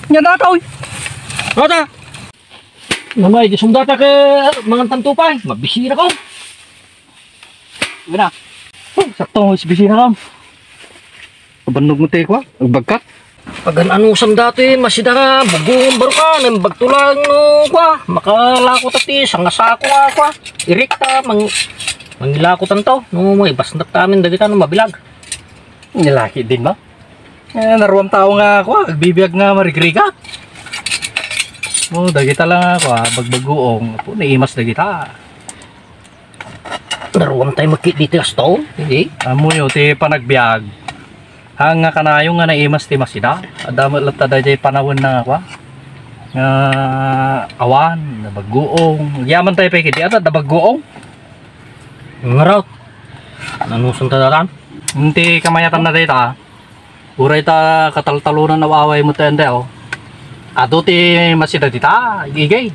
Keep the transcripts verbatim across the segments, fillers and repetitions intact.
Nya datoy. Rota. Namay, di sumdata ke mangan tanto pay. Mabisira ko. Gana. Sakto, mabisira ka. Kabannog mo tayo kwa, agbagkat. Pagan-anusan dati, masida nga, bugong barukan, ang bagtulang no kwa, makalako tati, sangasako nga kwa, irikta, mang, mangilako tanto, no, may basnak tamin, dagita, no, mabilag. Nilaki din ba? Eh, naruam tao nga, kwa, agbibiag nga marigrigat. Oh, dagita lang nga, kwa, bagbaguong, apo, naimas dagita. Naruam tayo magkit dito, asto, hindi? Amo yo, ti panagbiag. Hang nga kanayo nga naimas ti masida. Adda met latta dayjay panawen na nga, kwa, nga awan, nabaguong. Agyaman tayo pay kiti, adda, adda baguong. Ngarot. Nanusan ta datan? Iti kamayatan na dayta. Uray ta kataltalonan awaway mo tayo, oh. Adu ti masida dita, igigay.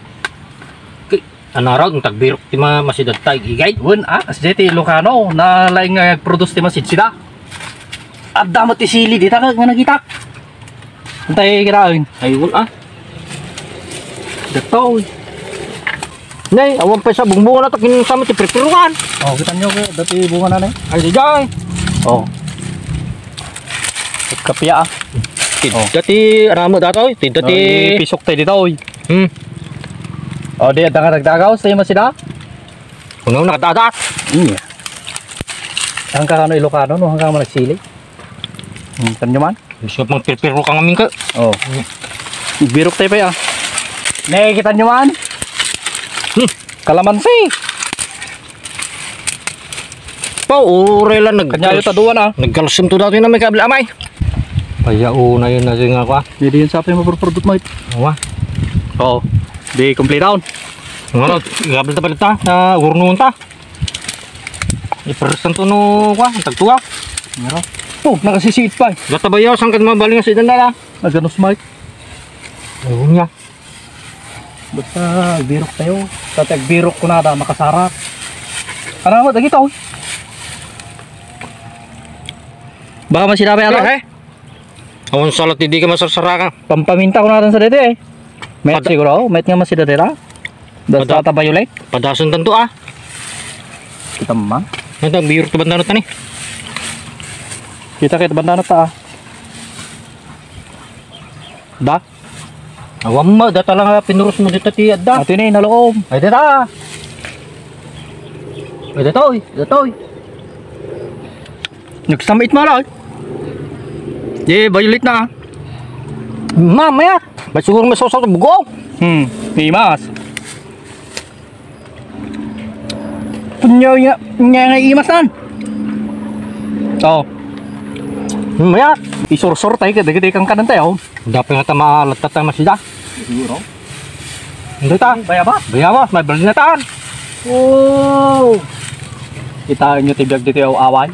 Ki-, anaraw, ang tagbirok ti ma-, masida dita, igigay. Wen, ah, kasi ti Ilocano, na laing nga agproduce ti masid sida. Adda met ti sili dita, nga, nga nagitak. Antay kirain. Ay, wal, ah. Datoy. Nay, awan pay sa bungbunga na to, kinsa mo ti pirpiruan. Oh, kita nyo, kaya dati bunga na, nay. Ay, di jay. Oh. Kapya, ah. Ti-, oh. Dati, ano mo, datoy? Ti-, dati. Ay, pisok tayo dito, oy. Hmm. Oh, di, adda nga nagdagaw, sa ima sila? Kuno, nakadadat. Iya. Ang kakano Ilocano, no? Ang kakano nagsili. Hmm, tanyo man? Gusto pang pirpiro kang amin ka. Oh. Birok tayo pa, ah. Nakikita nyo man? Hmm. Kalamansi. Pauray lang nag- Kanyayo ta duwa na. Nagkalsyon to dati na may kabil amay. Payauna yun na nga kwa. Hindi yun sa atin mapurpurdot mo. Awa. Oo. Di complete down. Ano, gabil ta palit ta. Na urnuon ta. Ipersan to no kwa, tagtuwa. Ngaro. Oh, nakasisiit pa, eh. Gatabayaw, saan ka mabaling sa idan na? Naganos, Mike. Ayun nga. Basta birok tayo. Sa tagbirok ko na da, makasarap. Ano mo, dagito, oh. Baka masira pa yan, Eh, oh. Eh. Awan salat, hindi ka masarsarakan. Pampaminta ko natin sa dede, eh. Mayat Pada- siguro, oh. Mayat nga masira dira. Basta Pada- ta violet. Padasan tanto, ah. Kita mo, man. Ito, ang birok to banda na tani. Kita, kita banda na ta, ah. Da? Awan mo, data lang, ah, pinurus mo dito ti adda. Ito ni, naloom. Ay, data. Ay, data, oy. Data, oy. Nagsamit mo, oy. Di, violet na, ah. Mamaya. May siguro may sausaw sa bugong. Hmm, imas. Punyo nga, nga, nga imasan. Oh. Maya, isursur tayo, kada gidi kang kanan tayo. Dapat nga tama, latat tayo masida. Siguro. Hindi ta. Bayabas. Bayabas, may balinatan. Oh. Kita nyo ti biag dito yung awan.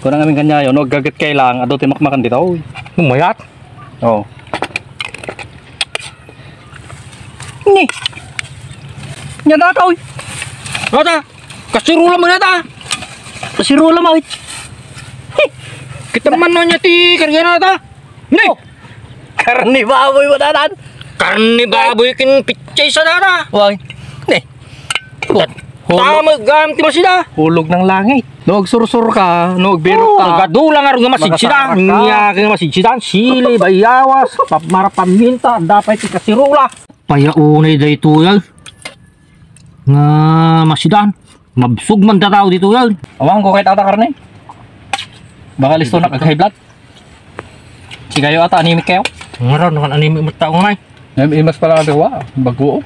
Kung ang aming kanya yun, no, gagat kay lang, ado ti makmakan dito. Uy. Mayat. Oh. Ni. Nya data, oy. Ata, kasirula mo na ta. Kasirula mo, oy. Kita man no nya ti karga na ta. Ni. Oh. Karni baboy mo datan. Karni baboy kin pitsay sa data. Why? Ni. Hulog. Tama, gam, ti masida. Hulog ng langit. No, agsursur ka, no, agbirok Oo, ka. Nagadulang arog nga masid sida. Makasarap ka. Nya, nga masid sida. Sili, bayawas, pap-, marapaminta, dapat ti kasirula. Payaunay daytoy, ay. Nga masidan. Mabsog man da tao ditoy, ay. Awan ko kay Tata Karne. Baka listo na kag high blood. Si kayo ata, anemic kayo? Ngaron, nakan anemic mo tao ngay. Em, imas pala ang gawa, bago.